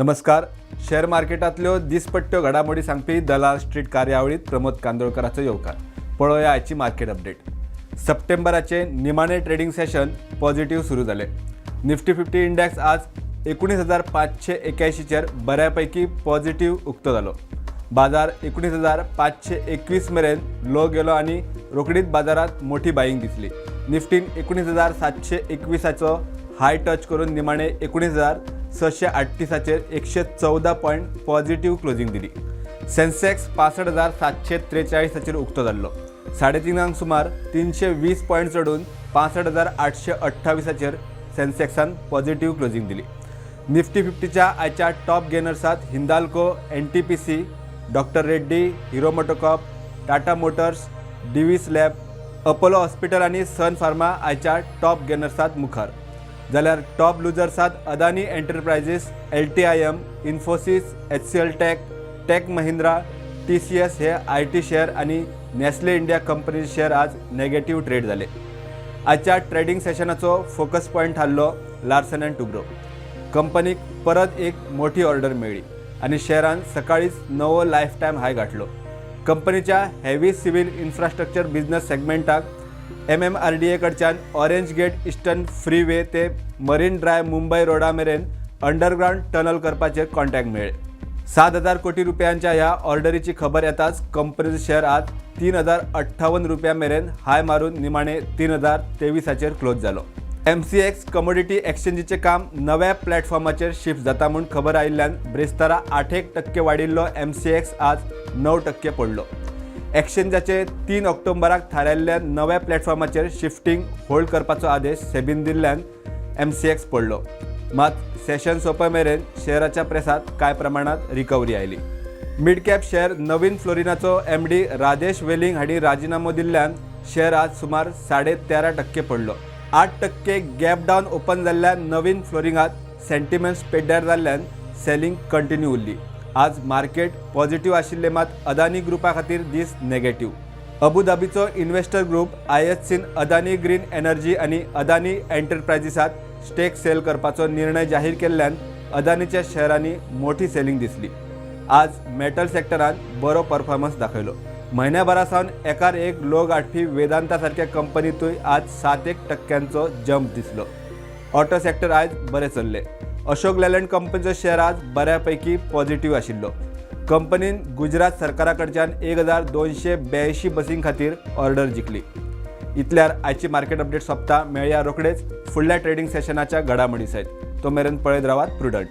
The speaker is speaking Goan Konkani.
नमस्कार. शेअर मार्केटांतल्यो दिसपट्ट्यो घडामोडी सांगपी दलाल स्ट्रीट कार्यावळीत प्रमोद कांदोळकराचो येवकार. पळोवया आयची मार्केट अपडेट. सप्टेंबराचे निमाणे ट्रेडिंग सेशन पॉझिटिव्ह सुरू जाले. निफ्टी 50 इंडेक्स आज 19,581चेर बऱ्यापैकी पॉझिटिव्ह उक्तो जालो. बाजार 19,521 मेरेन लो गेलो आनी रोखडीच बाजारात मोठी बाईंग दिसली. निफ्टीन 19,721चो हाय टच करून निमाणे 19,638चेर 114 पॉयंट पॉझिटिव्ह क्लोजिंग दिली. सेन्सेक्स 65,743चेर उक्तो जाल्लो. 3:30ांक सुमार 320 पॉयंट चडून 65,828चेर सेन्सेक्सान पॉझिटिव्ह क्लोजिंग दिली. निफ्टी 50च्या आयच्या टॉप गेनर्सात Hindalco, NTPC, doctor Reddy, Hero MotoCorp, Tata Motors, Divi's lab, Apollo hospital आनी सन फार्मा आयच्या टॉप गेनर्सात मुखार, जाल्यार टॉप लुजर्सात Adani Enterprises, LTIM, Infosys, HCL Tech, Tech Mahindra, TCS हे IT share आनी नेस्ले इंडिया कंपनीचे शेअर आज नेगेटिव्ह ट्रेड जाले. आजच्या ट्रेडिंग सेशनाचो फोकस पॉयंट थारलो लार्सन अँड टुब्रो. कंपनीक परत एक मोठी ऑर्डर मेळ्ळी आनी शेअरान सकाळीच नवो लायफ टायम हाय गाठलो. कंपनीच्या हेवी सिव्हिल इन्फ्रास्ट्रक्चर बिझनेस सेगमेंटाक एमएमआरडीए कडच्यान ऑरेंज गेट इस्टर्न फ्रीवे ते मरीन ड्रायव्ह मुंबय रोडा मेरेन अंडरग्रावंड टनल करपाचेर कॉन्ट्रॅक्ट मेळ्ळे. 7,000 कोटी रुपयांच्या ह्या ऑर्डरीची खबर येताच कंपनीचो शेअर आज 3,058 रुपया मेरेन हाय मारून निमाणे 3,023चेर क्लोज जालो. एमसीएक्स कमोडिटी एक्सचेंजीचें काम नव्या प्लॅटफॉर्माचेर शिफ्ट जाता म्हूण खबर आयिल्ल्यान ब्रेस्तारा 8 एक टक्के वाडिल्लो एमसीएक्स आज 9% पडलो. एक्सचेंजाचे 3 ऑक्टोबराक थारायल्ल्या नव्या प्लॅटफॉर्माचेर शिफ्टींग होल्ड करपाचो आदेश सेबीन दिल्ल्यान एमसीएक्स पडलो. मात सेशन सोंपे मेरेन शेअराच्या प्रायसात कांय प्रमाणात रिकव्हरी आयली. मिड कॅप शेअर नवीन फ्लोरिनाचो एमडी राजेश वेलिंग हांणी राजिनामो दिल्ल्यान शेअर आज सुमार 13.5% पडलो. 8% गॅप डावन ओपन जाल्ल्या नवीन फ्लोरिंगात सेंटिमेंट्स पेड्ड्यार जाल्ल्यान सेलिंग कंटिन्यू उरली. आज मार्केट पॉझिटिव्ह आशिल्ले, मात अदानी ग्रुपा खातीर दीस नेगेटिव्ह. अबुधाबीचो इन्व्हेस्टर ग्रुप आयएचसीन अदानी ग्रीन एनर्जी आनी अदानी एंटरप्रायझीसात स्टेक सेल करपाचो निर्णय जाहीर केल्ल्यान अदानीच्या शेअरांनी मोठी सेलिंग दिसली. आज मेटल सेक्टरान बरो परफॉर्मन्स दाखयलो. म्हयन्याभरा सावन एकार एक लो गांठपी वेदांता सारक्या कंपनीतूय आज 7 एक टक्क्यांचो जंप दिसलो. ऑटो सेक्टर आयज बरें चल्लें. अशोक लेलँड कंपनीचो शेअर आज बऱ्यापैकी पॉझिटिव्ह आशिल्लो. कंपनीन गुजरात सरकारा कडच्यान 1282 बसीं खातीर ऑर्डर जिखली. इतल्यार आयची मार्केट अपडेट सोंपता. मेळया रोखडेच फुडल्या ट्रेडिंग सेशनाच्या घडामोडी सयत. तो मेरेन पळयत रावात प्रुडंट.